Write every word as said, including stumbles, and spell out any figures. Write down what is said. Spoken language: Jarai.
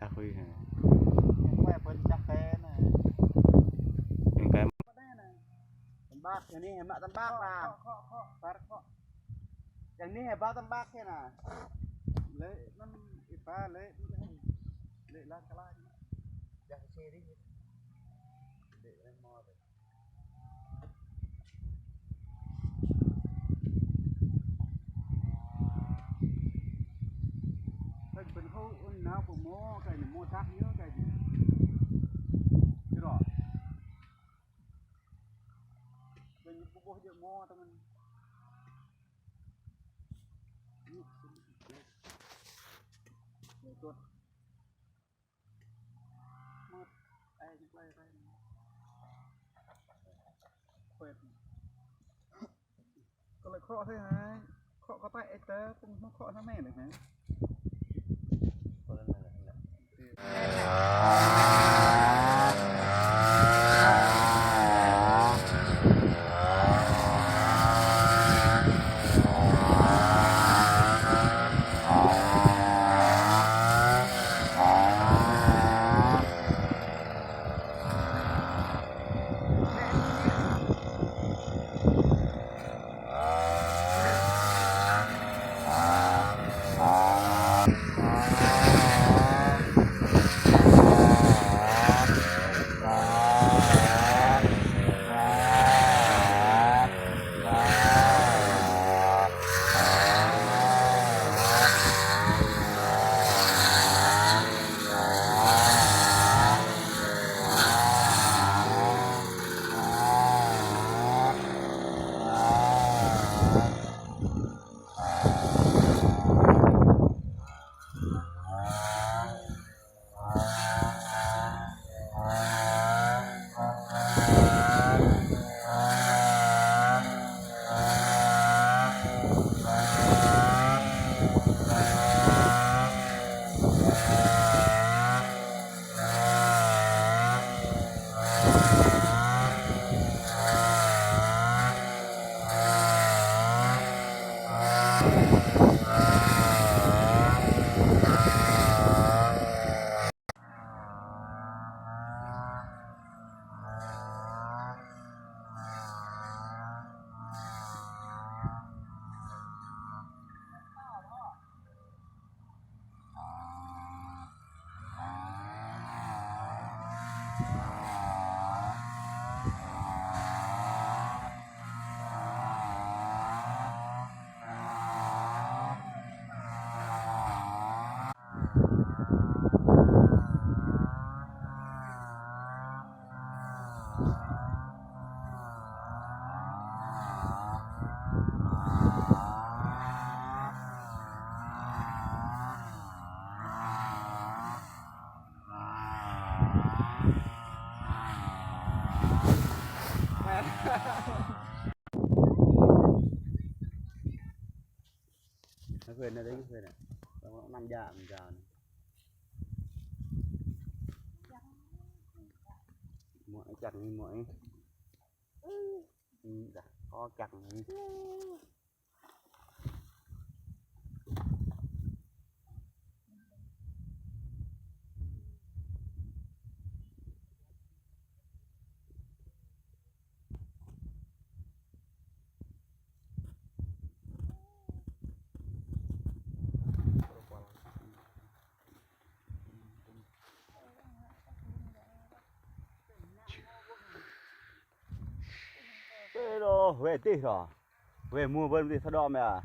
Đa Huy hả? Yang cái Tơmbak, yang ni hemat tơmbak lah. Yang ni hebat tơmbak ya nah. Lĕ năm ipa lĕ lĕ lan kala. Yang sini. Lĕ lĕ mo. Kơi pơnhu un nao pơmô kơi ni mô tah ñu kơi ni. Kiro. Kơi ni pơboh jơ̆ mô tơmăn. Ih, sini. Lĕ tuh. Có lẽ khó thế hả? Khó có tay ếch tớ, cũng không khó lắm mẹ được hả? Nó quên nó đấy, quên à. Nó nằm dạ, mình giờ này. Muội chắc đi muội. Ừ, đã có chắc đi. Tê lô, huê tih lô. Huê mua bơ̆n tih thơđom ya.